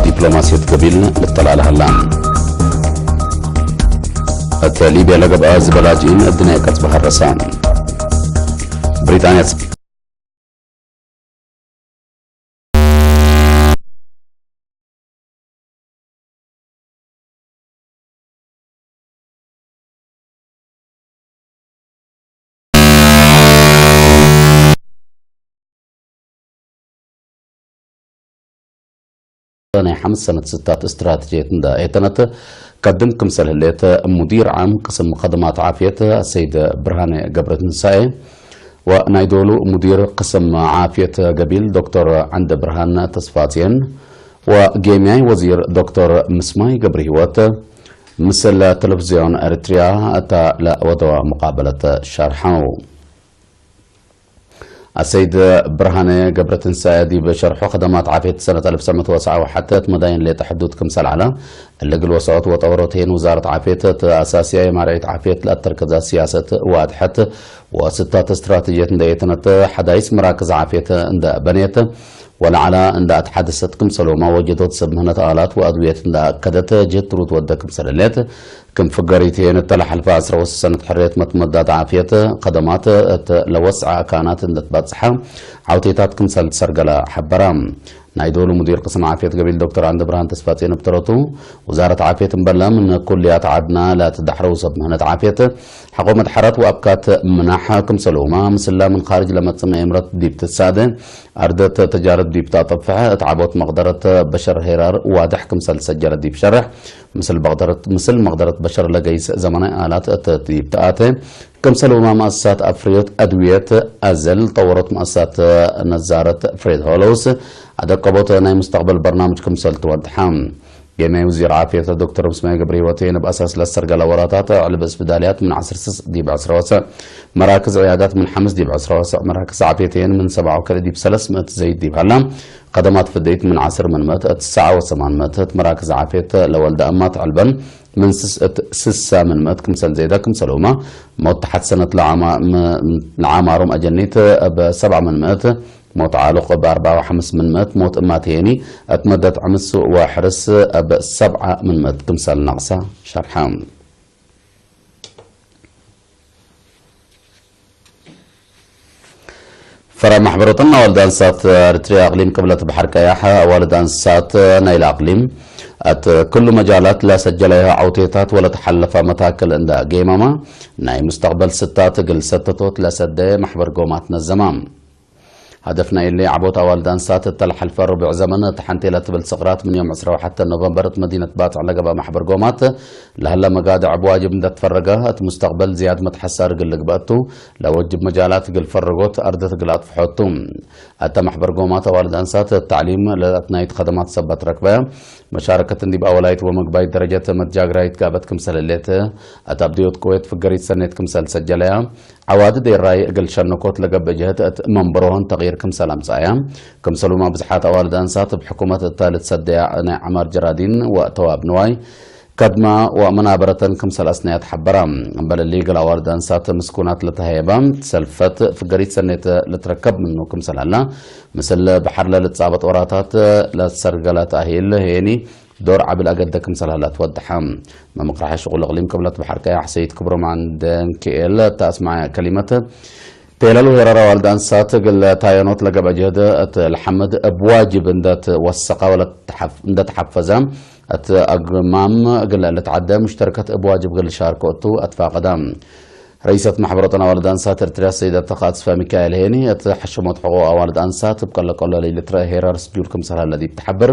ዲፕሎማሲ ትገቢል ልተላለሃላ። እተ ሊብያ ለገብኣ ዝበላጅኢን እድናይ ቀጽ በሃረሳ። ብሪጣንያ ናይ ሓምስ ሰነት ስታት ስትራተጂየት እንዳ ኤተነት ከድም ክምሰል ህሌት ሙዲር ዓም ቅስም ኸደማት ዓፍየት ሰይድ ብርሃነ ገብረ ትንሳኤ ወናይ ዶሉ ሙዲር ቅስም ዓፍየት ገቢል ዶክተር ዓንደ ብርሃን ተስፋጽየን ወጌምያይ ወዚር ዶክተር ምስማይ ገብረ ህይወት ምስል ቴሌቪዝዮን ኤርትሪያ እታ ለወደዋ ሙቃበለት ሸርሐው። ኣሰይድ ብርሃነ ገብረትንሳኤ ዲብ ሸርሖ ከደማት ዓፌት ሰነት ኣልፍ ሰመት ወሰዓ ወሓተ እቲ መዳይን ሌጠ ሕዱድ ክምሰል ዓላ እልግል ወሰዖት ወጠወሮት ሄን ውዛረት ዓፌት እቲ ኣሳስያ የማርዒት ዓፌት ለኣተርከዛ ስያሰት ዋድሐት ወስታት ስትራቴጂየት እንደየትነት ሓዳይስ መራክዝ ዓፌት እንደ በኔት ወለዓላ እንደ ኣትሓደሰት ክምሰሎማ ወጀዶት ሰብ ምህነት ኣላት ወኣድውየት እንደ ኣከደት ጅህት ሩት ወደ ክምሰለሌት ክም ፍገሪት የን እተለሓልፈ ዓስራ ወሰሰነት ሕርየት መትመዳት ዓፍየት ከደማት እት ለወስዓ ኣካናት እንደትባጽሓ ዓውቴታት ክምሰል ትሰርገላ ሓበራ። ናይ ዶሉ ሙዲር ቅስም ዓፍየት ገቢል ዶክተር ዓንደ ብርሃን ተስፋጽዮን ብተረቱ፣ ውዛረት ዓፍየት እምበላ ምን ኩልያት ዓድና ላትዳሕረው ሰብ ምህነት ዓፍየት ሓቆ መድሓራት ወኣብካት ምናሕ ክምሰልውማ ምስላ ምን ኻርጅ ለመጽእ መኤምረት ዲብ ትሳደ ኣርደት ተጃርብ ዲብ ታጠፍሐ እት ዓቦት መቕደረት በሸር ሄራር ዋድሕ ክምሰል ሰጀረ ዲብ ሸርሕ ምስል በቕደረት ምስል መቕደረት በሸር ለገይስ ዘመናይ ኣላት እት ዲብ ተኣተ ክምሰል ወማ መኣሰሳት ኣፍርዮት ኣድውየት ኣዘል ጠወሮት መኣሰሳት ነዛረት ፍሬድ ሆሎውስ ኣደቀቦት ናይ ሙስተቕበል በርናምጅ ክምሰል ትወድሓ። ጌናይ ውዚር ዓፍየት ዶክተር ምስማይ ገብረ ህይወት የን ብኣሳስ ለሰርገላ ወራታት ዕልብ እስብዳልያት ምን ዓስር ስስ ዲብ ዕስራ ወሰዕ መራክዝ ዕያዳት ምን ሓምስ ዲብ ዕስራ ወሰዕ መራክዝ ዓፍየት የን ምን ሰብዓ ወከልእ ዲብ ሰለስ ምእት ዘይድ ዲብ ሃላ ከደማት ፍደይት ምን ዓስር ምን ምእት እት ሰዓ ወሰማን ምእት እት መራክዝ ዓፍየት ለወልደ ኣማት ዕልበን ምን ስስ እት ስሳ ምን ምእት ክምሰል ዘይዳ ክምሰልውማ ሞት ተሓት ሰነት ለዓማ- ም- ለዓማሮም ኣጀኒት ብ ሰብዓ ምን ምእት ሞት ዓሉቕ ብ ኣርባዓ ወሓምስ ምን ምእት ሞት እማት የኒ እት መደት ዕምስ ወሕርስ ብ ሰብዓ ምን ምእት ክምሰል ናቕሳ ሸርሓ። ፈራ ማሕበሮትን ኣዋልድ ኣንሳት ኤርትሪያ ኣቕሊም ቅብለት ባሕር ቀያሕ ኣዋልድ ኣንሳት ናይል ኣቕሊም ኣት ኩሉ መጃላት ለሰጀለያ ዓውቴታት ወለተሓለፋ መታክል እንዳ ጌማማ ናይ ሙስተቕበል ስታት ግል ሰተቶት ለሰደ ማሕበር ጎማት ነዘማ። ሃደፍና ኢሊ ዓቦት ኣዋልድ ኣንሳት እተለሓልፈ ርቡዕ ዘመን እታ ሓንቴላ ትብል ስቕራት ምን ዮም ዕስራ ወሓተ ኖቨምበር እት መዲነት ባጽዕ ለገባ ማሕበር ጎማት ለህለ መጋድዕ ብዋጅብ እንደትፈረገ እት ሙስተቕበል ዝያድ መትሓሳር ግል ልግበእቱ ለወጅብ መጃላት ግል ፈረጎት ኣርደት ግል ኣጥፍሖቱ። ኣታ ማሕበር ጎማት ኣዋልድ ኣንሳት ተዕሊም ለኣትናይት ኸደማት ሰባት ረክበ መሻረከት እንዲብ ኣወላይት ወመግባይት ደረጀት መትጃግራይት ጋበት ክምሰለሌት ኣታ ኣብድዮት ቅዌት ፍገሪት ሰኔት ክምሰል ሰጀለያ ዓዋዲ ዴራይ እግል ሸነኮት ለገብእ ጀህት እት መንበሮሆን ተቕይር ክምሰል ኣምጻእያ። ክምሰሉማ ብዝሓት ኣዋልድ ኣንሳት እብ ሕኩመት እታ ልትሰደያ ናይ ዓማር ጀራዲን ወእተዋብ ንዋይ ከድማ ወመናበረተን ክምሰል ኣስነያ ተሓበራ። እምበል እሊ ገል ኣዋልድ ኣንሳት ምስኩናት ለተሃየባ ሰልፈት ፍገሪት ሰኔት ልትረከብ ምኑ ክምሰል ኣላ ምስል ብሓር ለልጻበጥ ወራታት ለሰርገላት ኣሂል ሄኒ ዶር ዓብል ኣገደ ክምሰል ኣላ ትወድሓ። መምቕራሕ ሽቑል እቕሊም ቅብለት ብሓር ቀያሕ ሰይድ ክብሮም ዓንደንክኤል እታ ኣስማያ ከሊመት ቴለሉ ሄረራ ዋልድ ኣንሳት ግል ታየኖት ለገብአ ጀህደ እት ለሐመድ እብ ዋጅብ እንደት ወሰቃ ወለ እንደተሐፈዘ እት ኣግማም ግል ልትዓደ ሙሽተርከት እብ ዋጅብ ግል ሻርኮ እቱ ኣትፋቀዳ። ረኢሰት ማሕበሮተን ኣዋልድ ኣንሳት ኤርትርያ ሰይድ ኣተኻ ኣጽፋ ሚካኤል ሄኒ እት ሐሸሞት ሕቆ ኣዋልድ ኣንሳት እብ ቀለቀሎ ለይልትረ ሄረር ስጁል ክምሰል ሃለ ዲብ ተሐብር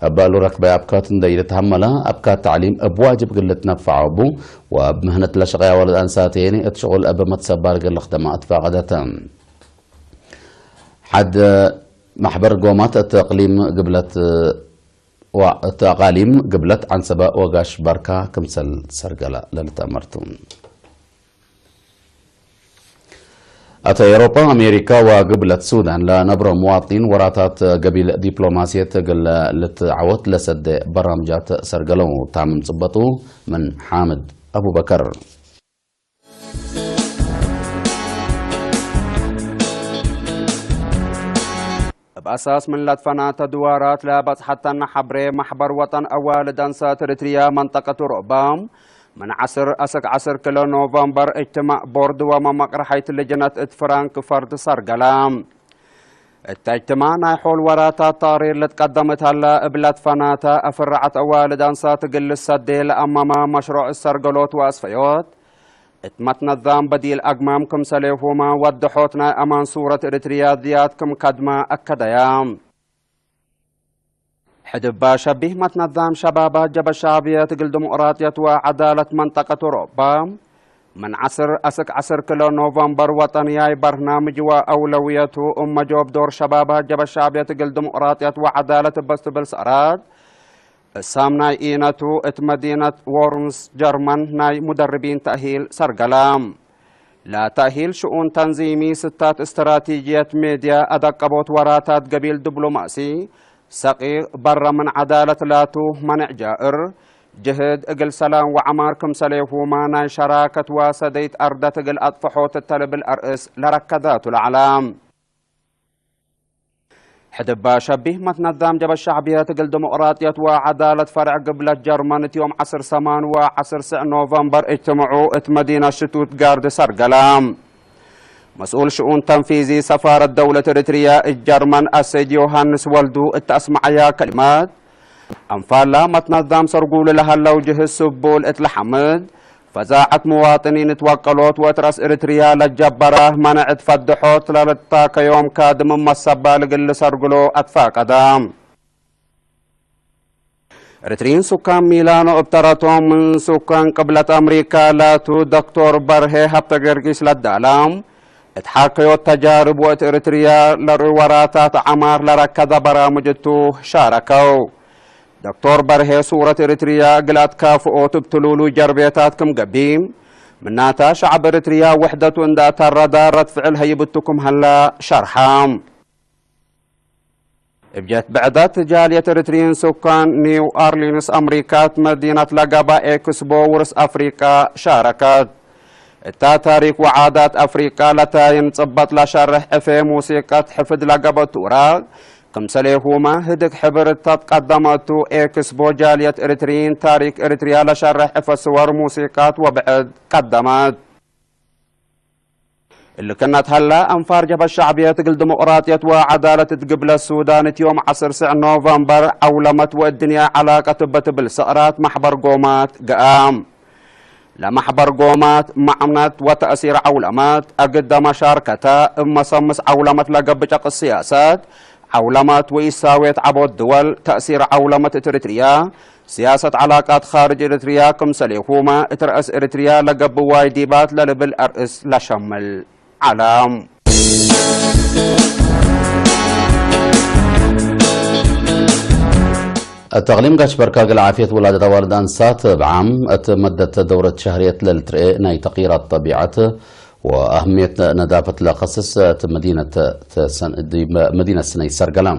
እበእሉ ረክበ ኣብካት እንደ ይልትሃመላ ኣብካት ተዕሊም እብ ዋጅብ ግል ልትነፋዕ እቡ ወእብ ምህነት ለሸቀያ ኣዋልድ ኣንሳት ሄኒ እት ሽቁል እብ መትሰባር ግል ልክደማ ኣትፋቀደተ። ሓድ ማሕበር ጎማት እት እቅሊም ግብለት ዋ እት ኣቃሊም ግብለት ዓንሰበ ወጋሽ ባርካ ክምሰል ሰርገላ ለልተመርቱ። ኣተ ኤሮጳ ኣሜሪካ ወግብለት ሱዳን ለነብሮ መዋጥኒን ወራታት ገቢል ዲፕሎማሲየት ግለ ልትዓወት ለሰደ በራምጃት ሰርገለው ታምም ጽበጡ ምን ሓምድ ኣቡበከር። ባሳስ ምን ለትፈናተ ድዋራት ለበጽሐተና ሐብሬ ማሕበር ወጠን አዋልድ አንሳት እርትርያ መንጠቀት ሮባ ምን ዐስር አስክ ዐስር ክሎ ኖቨምበር እጅትማዕ ቦርድ ወመመቅረሐይት ልጅነት እት ፍራንክፈርት ሰርገላ። እተ እጅትማዕ ናይ ሖል ወራታት ተቅሪር ልትቀደም እት ሀላ እብ ለትፈናተ አፍራዐት አዋልድ አንሳት እግል ልሰዴ ለአመማ መሽሮዕ እሰርገሎት ወአስፈዮት እት መትነዛም በዲል አግማም ክምሰሌሁመ ወደሖት ናይ አማን ሱረት እርትርያ ዝያድ ክም ከድመ አከደያ። ሕድባ ሸቢህ መትነዛም ሸባባት ጀበ ሻዕብየት እግል ዲሞቅራጥየት ወዐዳለት መንጠቀት ኦሮባ ምን ዐስር አስክ ዐስር ክሎ ኖቨምበር ወጠንያይ በርናምጅ ወአውለውየቱ እመ ጆብ ዶር ሸባባት ጀበ ሻዕብየት እግል ዲሞቅራጥየት ወዐዳለት እበስ ትብል ሰዕረት እሳም ናይ ኢነቱ እት መዲነት ዎርምስ ጀርመን ናይ ሙደርቢን ተእሂል ሰርገላ። ለተእሂል ሽኡን ተንዚሚ ስታት እስትራቲጅየት ሜድያ አደቀቦት ወራታት ገቢል ዲብሎማሲ ሰቂቅ በረ ምን ዐዳለት ላቱ መኔዕ ጃእር ጅህድ እግል ሰላም ወዐማር ክምሰሌሁመ ናይ ሸራከት ወሰደይት አርደት እግል አጥፈሖት እተ ልብል አርእስ ለረከዛቱ ለዐላ። ሕድባ ሸቢህ መትነዛም ጀበ ሻዕብየት እግል ዲሞቅራጥየት ወዐዳለት ፈርዕ ግብለት ጀርመን እት ዮም ዐስር ሰማን ወዐስር ስዕ ኖቨምበር እጅትምዑ እት መዲነት ሽቱትጋርድ ሰርገላ። መስኡል ሽኡን ተንፊዚ ሰፋረት ደውለት እርትርያ እት ጀርመን አሰይድ ዮሃንስ ወልዱ እተ አስመዐያ ከሊማት፣ አንፋላ መትነዛም ሰርጉሉ ለሀለው ጅህዝ ስቡል እት ለሐምድ፣ ፈዛዐት ሙዋጥኒን እት ወቀሎት ወእት ረእስ እርትርያ ለጀበረ መነዕ እት ፈድሖት ለልታከዮም ካድም መሰባል እግል ልሰርግሎ አትፋቀደ። እርትሪን ሱካን ሚላኖ እብ ተረቶም ምን ሱካን ቅብለት አምሪካ ላቱ ዶክቶር በርሄ ሀብተገርጊስ ለዳላ እት ሓከዮት ተጃርብ ወእት እርትርያ ለርእዩ ወራታት ዐማር ለረከዘ በራምጅ እቱ ሻረከው። ዶክቶር በርሄ ሱረት እርትርያ እግል አትካፍኦት እብ ትሉሉ ጀርቤታት ክም ገቢ፣ ምናታ ሸዕብ እርትርያ ውሕደቱ እንዳ ተረዳ ረድ ፍዕል ሀይብ እቱ ክም ሀላ ሸርሐ። እብ ጀት ብዕደት ጃልየት እርትርይን ሱካን ኒው ኦርሊንስ አምሪካት መዲነት ለገባ ኤክስቦ ውርስ አፍሪቃ ሻረከት። እታ ታሪክ ወዓዳት አፍሪቃ ለታይን ጽበጥ ለሸርሕ ዕፌ ሙሲቀት ሕፍድ ለገበቱ ውራቅ፣ ክምሰሌሁመ ህድግ ሕብር እታ ትቀደመቱ ኤክስቦ ጃልየት እርትርይን ታሪክ እርትርያ ለሸርሕ ዕፈ ስወር ሙሲቃት ወብዕድ ቀደመት። እሊ ክነት ሀላ፣ አንፋር ጀብሀት ሸዕብየት እግል ዲሞቅራጥየት ወዐዳለት እት ግብለት ሱዳን፣ እት ዮም ዐስር ስዕ ኖቨምበር፣ ዐውለመት ወእድንያ ዐላቀት እበ ትብል ሰቅራት መሕበር ጎማት ገአም። ለመሕበር ጎማት፣ መዕምነት ወተእሲር ዐውለመት፣ አግደ መሻርከተ፣ እብ መሰምስ ዐውለመት ለገብእ ጨቅ ስያሰት፣ ዐውለመት ወኢሳዌት ዐቦት ድወል፣ ተእሲር ዐውለመት እት እርትርያ፣ ስያሰት ዐላቃት ኻርጅ እርትርያ ክምሰሌሁመ እት ረአስ እርትርያ ለገብእ ዋይዲባት ለልብል አርእስ ለሸምል ዐለ። እት እቅሊም ጋሽ በርካ እግል ዓፍየት ውላደት አዋልድ አንሳት እብ ዓም እት መደት ደውረት ሸህርየት ለልትርኤ ናይ ተቅይራት ጠቢዐት ወአህምየት ነዳፈት ለኸስስ እት መዲነት ተሰን-፣ ዲ-፣ መዲነት ስነይ ሰርገላ።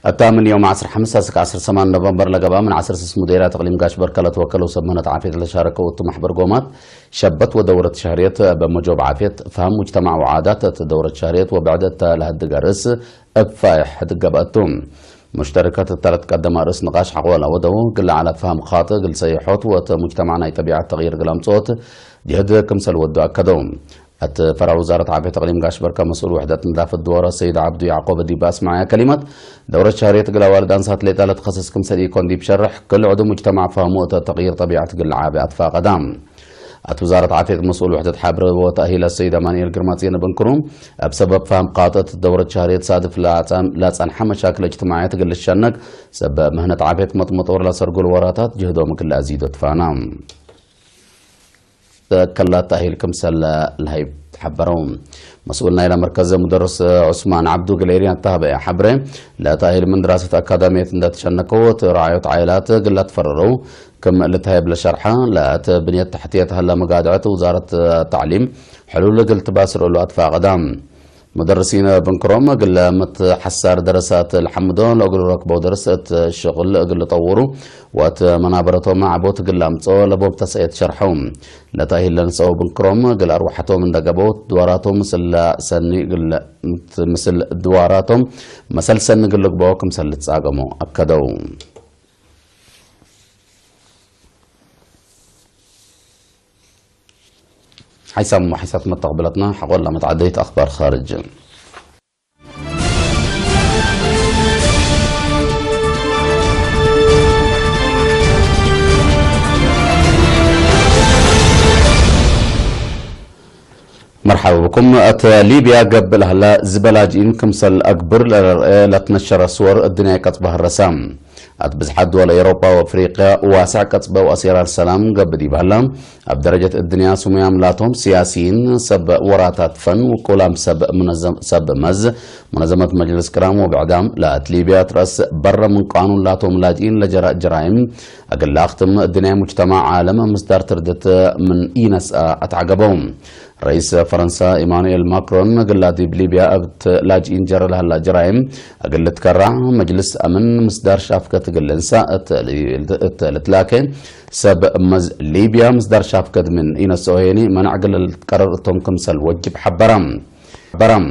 እታ ምን ዮም ዐስር ሐምስ እስክ ዐስር ሰማን ኖቨምበር ለገብአ ምን ዐስር ስስ ሙዴርያት እቅሊም ጋሽ በርካ ለትወከለው ሰብ ምህነት ዓፍየት ለሻረከው እቱ መሕበር ጎማት ሸበት ወደውረት ሸህርየት በመጆብ ዓፍየት ፈህም ሙጅተማዕ ወዓዳት እት ደውረት ሸህርየት ወብዕደት ለህድግ አርእስ እብ ፋይሕ ህድግ ገብአቱ። ሙሽተርከት እተ ለትቀደም አርእስ ንቃሽ ሐቆ ለአወደው እግል ለዐለ ፈህም ኻጥእ እግል ሰይሖት ወእት ሙጅተማዕ ናይ ጠቢዐት ተቅይር እግል አምጽኦት ጅህድ ክምሰል ወዱ አከደው። እት ፈራዕ ውዛረት ዓፍየት እቅሊም ጋሽ በርካ መስኡል ውሕደት ነዳፈት ድወረ ሰይድ ዐብዱ ያዕቆብ ዲብ አስመዐያ ከሊመት፣ ደውረት ሸህርየት እግል አዋልድ አንሳት ሌጣ ለትኸስስ ክምሰል ኢኮን ዲብ ሸርሕ፣ ክል ዕዱ ሙጅተማዕ ፈህሙ እተ ተቅይር ጠቢዐት እግል ለዓቢ አትፋቀዳ። እት ውዛረት ዓፍየት መስኡል ውሕደት ሐብር ወተእሂል አሰይድ አማኑኤል ግርማጽዮን እብ እንክሩ፣ እብ ሰበብ ፈህም ኻጥእ እት ደውረት ሸህርየት ሳድፍ ለአጸ-፣ ለጸንሐ መሻክል እጅትማዕየት እግል ልሸነግ፣ ሰብ ምህነት ዓፍየት መጥመጦር ለሰርጉል ወራታት ጅህዶም እግል ለአዚዶ ትፋና። ከላ ተእሂል ክምሰል ለሀይብ ተሐበረው። መስኡል ናይለ መርከዝ ሙደርስ ዑስማን ዐብዱ ግሌሪ አተሃበየ ሐብረ፣ ለተእሂል ምን ድራሰት አካዳሚየት እንደ ተሸነከው እት ረዓዮት ዓይላት ግላ ትፈረረው ክም ልትሀየብ ለሸርሐ፣ ለእት ብንየት ተሕትየት ሀለ መጋድዐት ውዛረት ተዕሊም ሕሉል እግል ትባስር እሉ አትፋቀዳ። مدرسين بنكروم قل متحسار درسات الحمدون لأقل ركبو درس الشغل قل طورو وات منابرتهم عبوت قل أمتو لبوب تسعيد شرحهم. لتأهيل لنسو بنكروم قل أروحتهم من دقبو دواراتهم سلا سني قل مثل دواراتهم مسل سني قل لقبو كم سلت ساقمو أكدو. ሓይሳም ሓይሳት መተቕበለትና ሓቆላ መትዓደይት ኣኽባር ኻርጅ። مرحبا بكم. أت ليبيا قبل هلا زبلاجين كمسل أكبر لتنشر صور الدنيا كتبها الرسام. ኣት ብዝሓት ድወል ኤውሮጳ ወኣፍሪቃ ዋሳዕ ቀጽበው ኣሴራር ሰላም ገብድ ይባላ። ኣብ ደረጀት እድንያ ስሙያም ላቶም ሲያሲን ሰብ ወራታት ፈን ውቁላም ሰብ ሙነዘም-፣ ሰብ መዝ ሙነዘመት መጅልስ ክራም ወብዕዳም ላት ሊብያ ትረስ በረ ምን ቃኑን ላቶም ላጅኢን ለጀራ ጀራይም ኣግላኽትም እድንያ ሙጅተማ ዓለም ምስዳር ትርድት ምን ኢነስኣ ኣትዓገበው። رئيس فرنسا إيمانويل ماكرون قلادي بليبيا أبت لاجئين جرى لها لا جرائم أقل تكرع مجلس أمن مصدر شافكة قل إنسا التلاكة سب مز ليبيا مصدر شافكة من إينا السوهيني منع قل القرار توم كمسل وجب حبرم. برم.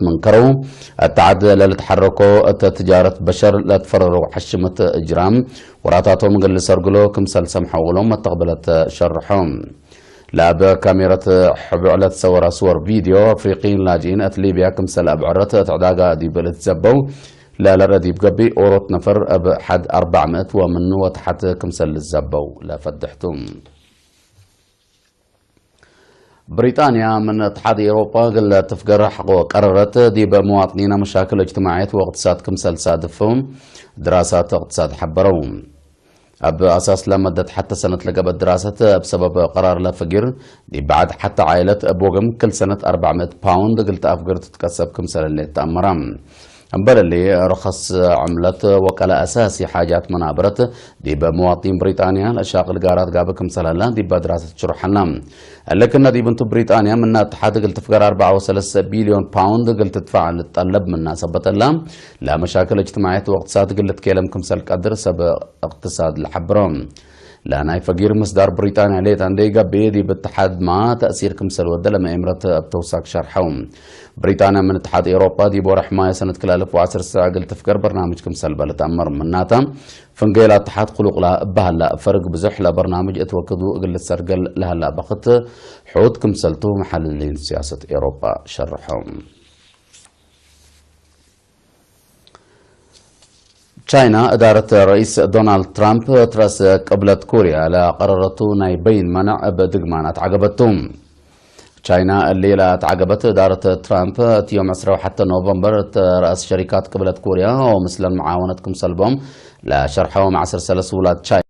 من كرو التعد للتحركو التجارة بشر لا تفرروا حشمة إجرام وراتاتهم قل سرقلو كمسل سمحوا لهم التقبلت شرحهم. لاب كاميرا حبعلة صور صور فيديو أفريقيين لاجئين أت ليبيا كمسل أبعرت تعداقا دي بلت زبو لا لا رديب قبي أوروت نفر أب حد أربعمائة ومن وتحت كمسل الزبو لا فدحتم. بريطانيا من اتحاد أوروبا قال تفقر حقو قررت دي بمواطنين مشاكل اجتماعية واقتصاد كمسل صادفهم دراسات اقتصاد حبرهم. ኣብ ኣሳስ ለመደት ሓተ ሰነት ለገበት ድራሰት ኣብ ሰበብ ቀራር ለፍጊር ዲብ በዓድ ሓተ ዓይለት ኣብ ወገም ክል ሰነት ኣርባዕመት ፓውንድ እግል ተኣፍግር ትትቀሰብ ክምሰለሌ ተኣመራ። እምበለሊ ረኸስ ዕምለት ወቀለ ኣሳሲ ሓጃት መናብረት ዲብ መዋጢን ብሪጣንያ ለሻቅል ጋራት ጋብ ክምሰለላ ዲብ ድራሰት ሽሩሐላ። እልክነ ዲብ እንቱ ብሪጣንያ ምና እትሓድ እግል ትፍገር ኣርባዓ ወሰለስተ ቢልዮን ፓውንድ እግል ትድፋዕ ልጠለብ ምና ሰበተላ ለመሻክል እጅትማዕየት ወቅትሳት እግል ልትኬለም ክምሰል ቀድር ሰብ እቅትሳድ ለሐብሮ። ለናይ ፈጊር ምስዳር ብሪጣንያ ሌት እንደ ይገብእ ዲብ እትሓድ ማ ተእሲር ክምሰል ወደ ለመኤምረት እብ ተውሳክ ሸርሐው። ብሪጣንያ ምን እትሓድ ኤውሮጳ ዲብ ወርሕ ማይ ሰነት ክላልፍ ወዓስር ሰዕ እግል ትፍገር በርናምጅ ክምሰል በለት ኣመር ምናታ ፍንጌላ እትሓድ ክሉቅላ እባህላ ፈርግ ብዙሕ ለበርናምጅ እትወክዱ እግል ልትሰርገል ለህላ በኽት ሑት ክምሰልቱ መሓልሊን ሲያሰት ኤውሮጳ ሸርሖም። ቻይና እዳረት ረኢስ ዶናልድ ትራምፕ ትረስ ቅብለት ኮርያ ለቀረረቱ ናይ በይን መነዕ እብ ድግማናት ዓገበቱ። ቻይና እሊ ለኣትዓገበት እዳረት ትራምፕ እቲ ዮም ዕስራ ወሓተ ኖቨምበር እት ረእስ ሸሪካት ቅብለት ኮርያ ወምስለን መዓወነት ክምሰልቦም ለሸርሐዎም ዓሰርተ ሰለስተ ውላድ ቻይና